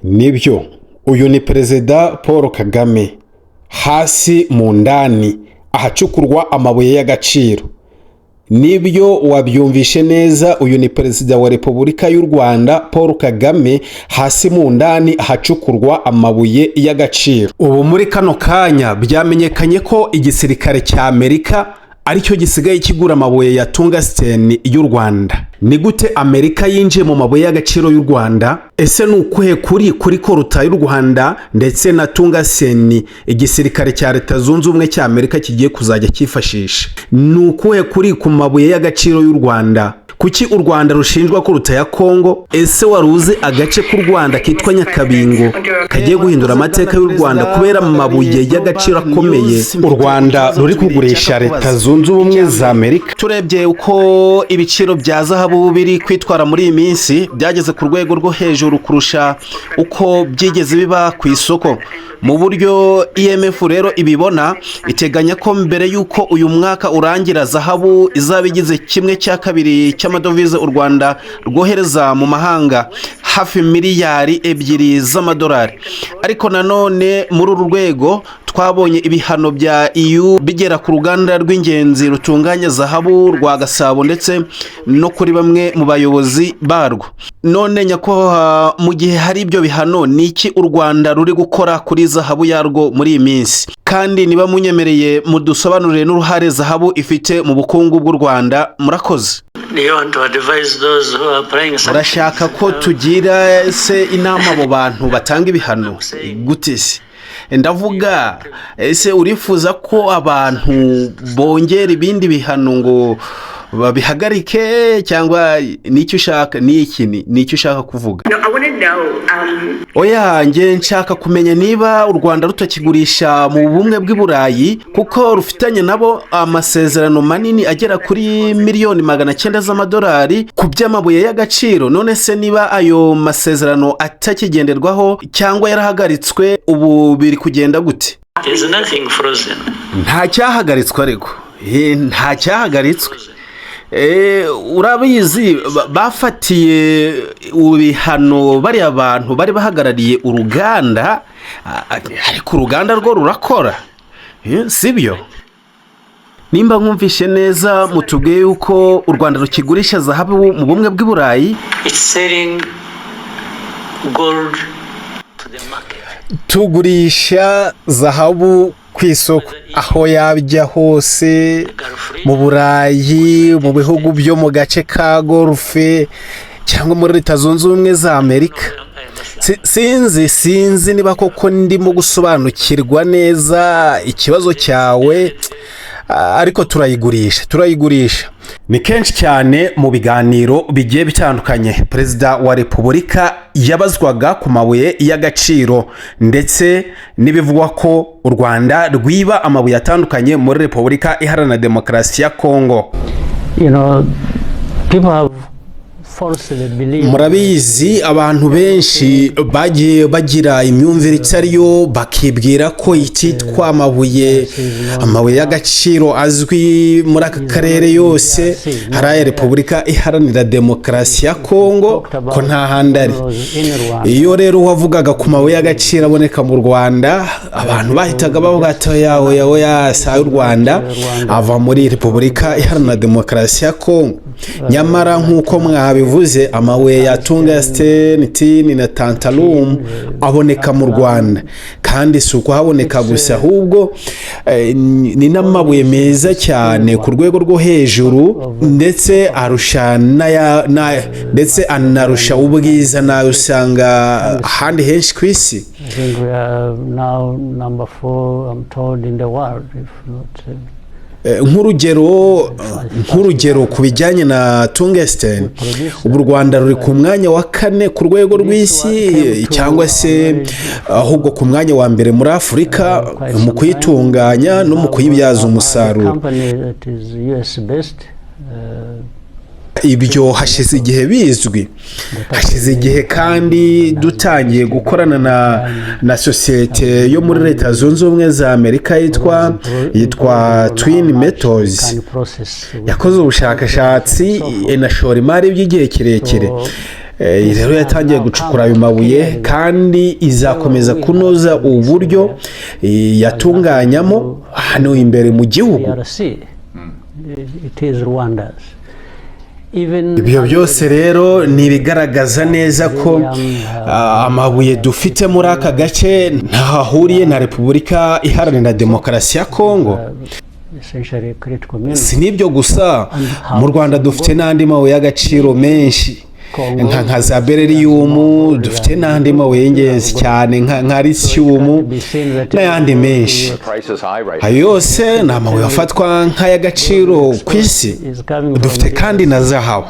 Nibyo, uyu ni Perezida Paul Kagame hasi mu ndani ahacukurwa amabuye y'agaciro. Nibyo, wabyumvishe neza, uyu ni Perezida wa Repubulika y'u Rwanda Paul Kagame hasi mu ndani ahacukurwa amabuye y'agaciro. Ubu muri kano kanya byamenyekanye ko igisirikare cya Amerika aricyo gisigaye kigura amabuye ya tungsten y'u Rwanda. Ni gute Amerika yinjiye mu mabuye y'agaciro y'u Rwanda? Ese ni ukuhe kuri kuri coltan y'u Rwanda ndetse na tungsten igisirikare cya Leta Zunze Ubumwe cya Amerika kigiye kuzajya cyifashisha? Ni ukuhe kuri ku mabuye y'agaciro y'u Rwanda? Kuki u Rwanda rushinjwa coltan ya Kongo? Ese wari uzi agace k'u Rwanda kitwa Nyakabingo kagiye guhindura amateka y'u Rwanda kubera amabuye y'agaciro akomeye u Rwanda ruri kugurisha Leta Zunze Ubumwe za Amerika? Turebye uko ibiciro bya zahabu biri kwitwara muri iyi minsi, byageze ku rwego rwo hejuru kurusha uko byigeze biba ku isoko. Mu buryo IMF rero ibibona, iteganya ko mbere y'uko uyu mwaka urangira zahabu izaba igize 1/2 cy'amadovize u Rwanda rwohereza mu mahanga, hafi miliyari 2 z'amadolari. Ariko nanone muri uru rwego twabonye ibihano bya EU bigera ku ruganda rw'ingenzi rutunganya zahabu rwa Gasabo, ndetse no kuri bamwe mu bayobozi barwo. None nyakubahwa, mu gihe hari ibyo bihano, ni iki u Rwanda ruri gukora kuri zahabu yarwo muri iyi minsi? Kandi niba munyemereye, mudusobanurire n'uruhare zahabu ifite mu bukungu bw'u Rwanda. Murakoze. Urashaka ko tugira se inama abo bantu batanga ibihano gute se? Ndavuga, ese urifuza ko abantu bongera ibindi bihano ngo babihagarike, cyangwa nicyo ushaka? Ni iki? Nicyo ushaka kuvuga? No, I want to know. Oya, njye nshaka kumenya niba u Rwanda rutakigurisha mu Bumwe bw'i Burayi, kuko rufitanye nabo amasezerano manini agera kuri miliyoni 900 z'amadolari ku by'amabuye y'agaciro. None se niba ayo masezerano atakigenderwaho cyangwa yarahagaritswe, ubu biri kugenda gute? There's nothing frozen. Nta cyahagaritswe, ariko nta cyahagaritswe. Urabizi, bafatiye ibihano bariya bantu bari bahagarariye uruganda, ariko uruganda rwo rurakora. Sibyo? Nimba mwumvishe neza, mutubwiye yuko u Rwanda rukigurisha zahabu mu Bumwe bw'i Burayi. It's selling gold to the market. Tugurisha zahabu ku isoko aho yajya hose, mu Burayi, mu bihugu byo mu gace ka Golfe, cyangwa muri Leta Zunze Ubumwe za Amerika. Sinzi niba koko ndimo gusobanukirwa neza ikibazo cyawe, ariko turayigurisha, turayigurisha. Ni kenshi cyane mu biganiro bigiye bitandukanye Perezida wa Repubulika yabazwaga ku mabuye y'agaciro, ndetse n'ibivugwa ko u Rwanda rwiba amabuye atandukanye muri Repubulika Iharanira Demokarasi ya Kongo. People have falsely believed. Murabizi, abantu benshi bagiye bagira imyumvire itari yo, bakibwira ko icyitwa amabuye y'agaciro azwi muri aka karere yose hari aya Repubulika Iharanira Demokarasi ya Kongo, ko nta handi ari. Iyo rero wavugaga ku mabuye y'agaciro aboneka mu Rwanda, abantu bahitaga bavuga ati: "Oya, oya, oya, si ay'u Rwanda, ava muri Repubulika Iharanira Demokarasi ya Kongo." Nyamara nk'uko mwabivuze, amabuye ya tungsten, tin na tantalum aboneka mu Rwanda, kandi si ukuhaboneka gusa, ahubwo ni n'amabuye meza cyane ku rwego rwo hejuru, ndetse arusha ndetse anarusha ubwiza n'ayo usanga ahandi henshi ku isi. I think we are now number four, I'm told, in the world, if not. Nk'urugero ku bijyanye na tungsten, ubu u Rwanda ruri ku mwanya wa kane ku rwego rw'isi, cyangwa se ahubwo ku mwanya wa mbere muri Afurika mu kuyitunganya no mu kuyibyaza umusaruro. Company that is US based. Ibyo hashize igihe bizwi, hashize igihe kandi dutangiye gukorana na sosiyete yo muri Leta Zunze Ubumwe za Amerika yitwa Twin Metals. Can process. Yakoze ubushakashatsi, inashora imari by'igihe kirekire. Rero yatangiye gucukura ayo mabuye kandi izakomeza kunoza uburyo yatunganyamo hano imbere mu gihugu. DRC. It is Rwanda's. Even Ibyo byose rero ni ibigaragaza neza ko amabuye dufite muri aka gace ntaho ahuriye na Repubulika Iharanira Demokarasi ya Kongo. Essentially critical minerals. Si n'ibyo gusa, mu Rwanda dufite n'andi mabuye y'agaciro menshi nka za beryllium, dufite n'andi mabuye y'ingenzi cyane nka lithium n'ayandi menshi. Price is high right Ayo yose ni amabuye afatwa nk'ay'agaciro ku isi. Dufite kandi na zahabu.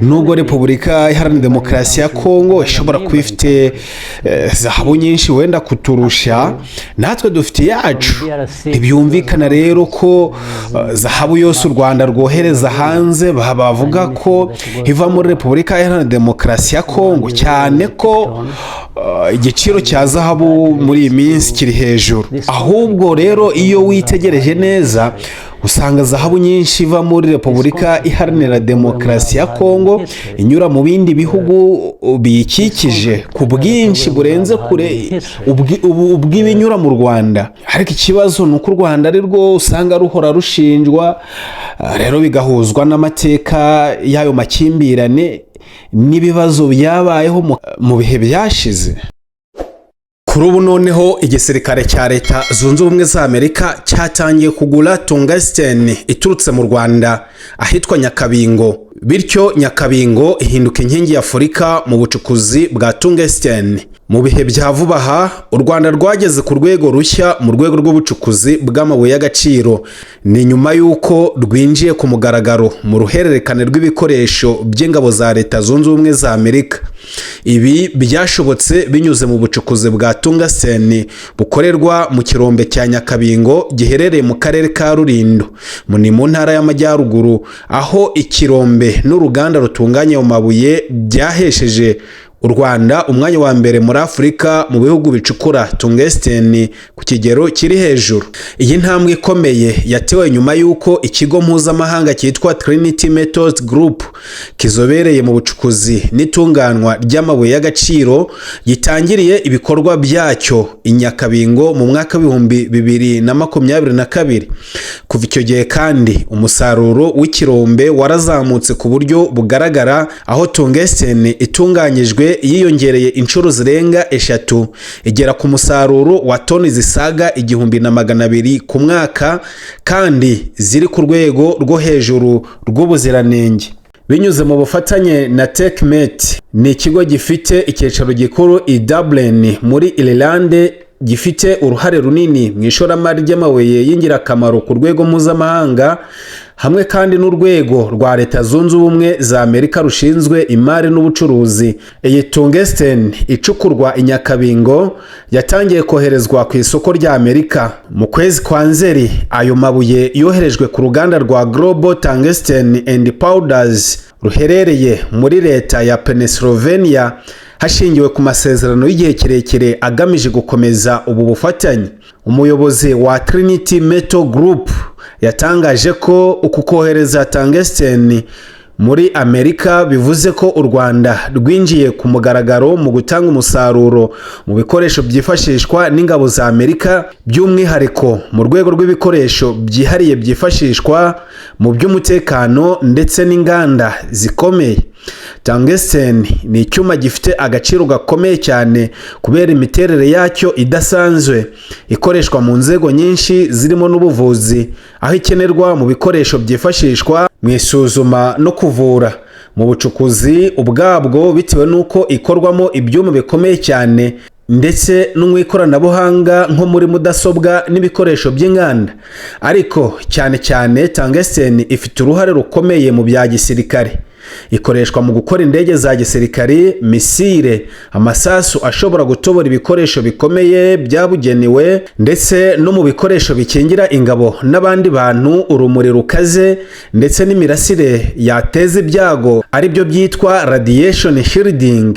Nubwo Repubulika Iharanira Demokarasi ya Kongo ishobora kuba ifite zahabu nyinshi wenda kuturusha, natwe dufite iyacu. Ntibyumvikana rero ko zahabu yose u Rwanda rwohereza hanze bavuga ko iva muri Repubulika Iharanira Demokarasi ya Kongo, cyane ko igiciro cya zahabu muri iyi minsi kiri hejuru. Ahubwo rero iyo witegereje neza, usanga zahabu nyinshi iva muri Repubulika Iharanira Demokarasi ya Kongo inyura mu bindi bihugu biyikikije ku bwinshi burenze kure ubw'ibinyura mu Rwanda. Ariko ikibazo ni uko u Rwanda ari rwo usanga ruhora rushinjwa. Rero bigahuzwa n'amateka y'ayo makimbirane n'ibibazo byabayeho mu bihe byashize. Kuri ubu noneho igisirikare cya Leta Zunze Ubumwe za Amerika cyatangiye kugura tungsten iturutse mu Rwanda ahitwa Nyakabingo, bityo Nyakabingo ihinduka inkingi ya Afurika mu bucukuzi bwa tungsten. Mu bihe bya vuba aha, u Rwanda rwageze ku rwego rushya mu rwego rw'ubucukuzi bw'amabuye y'agaciro. Ni nyuma y'uko rwinjiye ku mugaragaro mu ruhererekane rw'ibikoresho by'ingabo za Leta Zunze Ubumwe za Amerika. Ibi byashobotse binyuze mu bucukuzi bwa tungsten bukorerwa mu kirombe cya Nyakabingo giherereye mu karere ka Rulindo, ni mu Ntara y'Amajyaruguru, aho ikirombe n'uruganda rutunganya ayo mabuye byahesheje u Rwanda umwanya wa mbere muri Afurika mu bihugu bicukura tungsten ku kigero kiri hejuru. Iyi ntambwe ikomeye yatewe nyuma y'uko ikigo mpuzamahanga cyitwa Trinity Metals Group, kizobereye mu bucukuzi n'itunganywa ry'amabuye y'agaciro, gitangiriye ibikorwa byacyo i Nyakabingo mu mwaka w'2022. Kuva icyo gihe kandi, umusaruro w'ikirombe warazamutse ku buryo bugaragara, aho tungsten itunganyijwe yiyongereye inshuro zirenga eshatu, igera ku musaruro wa toni zisaga 1200 ku mwaka kandi ziri ku rwego rwo hejuru rw'ubuziranenge. Binyuze mu bufatanye na TechMet, ni ikigo gifite icyicaro gikuru i Dublin muri Ireland, gifite uruhare runini mu ishoramari ry'amabuye y'ingirakamaro ku rwego mpuzamahanga, hamwe kandi n'urwego rwa Leta Zunze Ubumwe za Amerika rushinzwe imari n'ubucuruzi, iyi tungsten icukurwa i Nyakabingo yatangiye koherezwa ku isoko rya Amerika. Mu kwezi kwa Nzeri, ayo mabuye yoherejwe ku ruganda rwa Global Tungsten and Powders ruherereye muri leta ya Pennsylvania, hashingiwe ku masezerano y'igihe kirekire agamije gukomeza ubu bufatanye. Umuyobozi wa Trinity Metal Group yatangaje ko uku kohereza tungsten muri Amerika bivuze ko u Rwanda rwinjiye ku mugaragaro mu gutanga umusaruro mu bikoresho byifashishwa n'ingabo za Amerika, by'umwihariko mu rwego rw'ibikoresho byihariye byifashishwa mu by'umutekano ndetse n'inganda zikomeye. Tungsten ni icyuma gifite agaciro gakomeye cyane kubera imiterere yacyo idasanzwe. Ikoreshwa mu nzego nyinshi zirimo n'ubuvuzi, aho ikenerwa mu bikoresho byifashishwa mu isuzuma no kuvura, mu bucukuzi ubwabwo bitewe n'uko ikorwamo ibyuma bikomeye cyane, ndetse no mu ikoranabuhanga nko muri mudasobwa n'ibikoresho by'inganda. Ariko cyane cyane, tungsten ifite uruhare rukomeye mu bya gisirikare. Ikoreshwa mu gukora indege za gisirikare, misile, amasasu ashobora gutobora ibikoresho bikomeye byabugenewe, ndetse no mu bikoresho bikingira ingabo n'abandi bantu urumuri rukaze ndetse n'imirasire yateza ibyago, aribyo byitwa radiation shielding.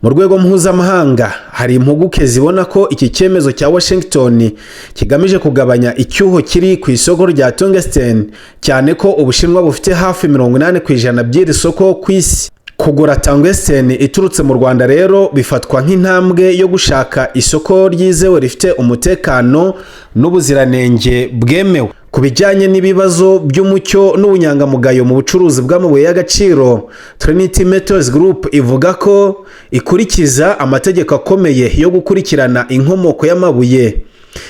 Mu rwego mpuzamahanga, hari impuguke zibona ko iki cyemezo cya Washington kigamije kugabanya icyuho kiri ku isoko rya tungsten, cyane ko Ubushinwa bufite hafi 80% by'iri soko ku isi. Kugura tungsten iturutse mu Rwanda rero bifatwa nk'intambwe yo gushaka isoko ryizewe, rifite umutekano n'ubuziranenge bwemewe. Ku bijyanye n'ibibazo by'umucyo n'ubunyangamugayo mu bucuruzi bw'amabuye y'agaciro, Trinity Metals Group ivuga ko ikurikiza amategeko akomeye yo gukurikirana inkomoko y'amabuye.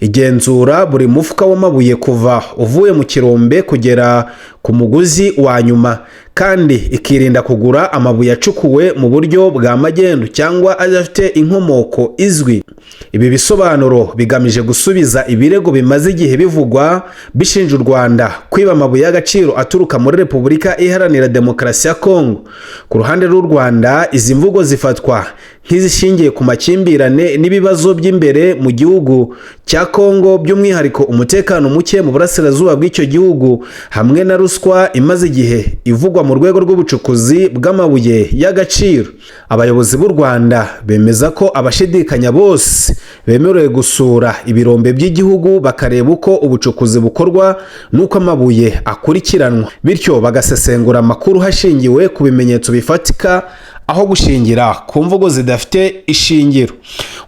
Igenzura buri mufuka w'amabuye kuva uvuye mu kirombe kugera ku muguzi wa nyuma, kandi ikirinda kugura amabuye acukuwe mu buryo bwa magendu cyangwa adafite inkomoko izwi. Ibi bisobanuro bigamije gusubiza ibirego bimaze igihe bivugwa bishinja u Rwanda kwiba amabuye y'agaciro aturuka muri Repubulika Iharanira Demokarasi ya Kongo. Ku ruhande rw'u Rwanda, izi mvugo zifatwa nk'izishingiye ku makimbirane n'ibibazo by'imbere mu gihugu cya Kongo, by'umwihariko umutekano muke mu burasirazuba bw'icyo gihugu hamwe na ruswa imaze igihe ivugwa mu rwego rw'ubucukuzi bw'amabuye y'agaciro. Abayobozi b'u Rwanda bemeza ko abashidikanya bose bemerewe gusura ibirombe by'igihugu, bakareba uko ubucukuzi bukorwa n'uko amabuye akurikiranwa, bityo bagasesengura amakuru hashingiwe ku bimenyetso bifatika aho gushingira ku mvugo zidafite ishingiro.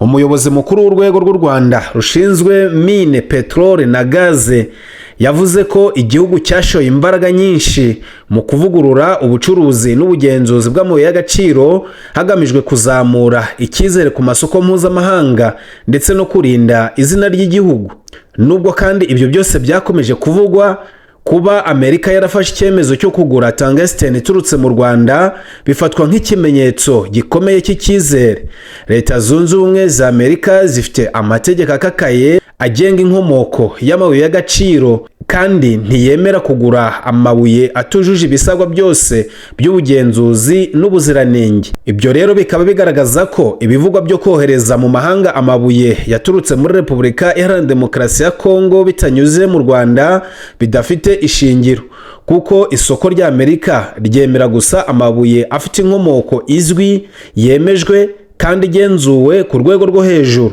Umuyobozi mukuru w'urwego rw'u Rwanda rushinzwe mine, peteroli na gaze yavuze ko igihugu cyashoye imbaraga nyinshi mu kuvugurura ubucuruzi n'ubugenzuzi bw'amabuye y'agaciro, hagamijwe kuzamura icyizere ku masoko mpuzamahanga ndetse no kurinda izina ry'igihugu. Nubwo kandi ibyo byose byakomeje kuvugwa, kuba Amerika yarafashe icyemezo cyo kugura tungsten iturutse mu Rwanda bifatwa nk'ikimenyetso gikomeye cy'icyizere. Leta Zunze Ubumwe za Amerika zifite amategeko akakaye agenga inkomoko y'amabuye y'agaciro, kandi ntiyemera kugura amabuye atujuje ibisabwa byose by'ubugenzuzi n'ubuziranenge. Ibyo rero bikaba bigaragaza ko ibivugwa byo kohereza mu mahanga amabuye yaturutse muri Repubulika Iharanira Demokarasi ya Kongo bitanyuze mu Rwanda bidafite ishingiro, kuko isoko rya Amerika ryemera gusa amabuye afite inkomoko izwi, yemejwe kandi igenzuwe ku rwego rwo hejuru.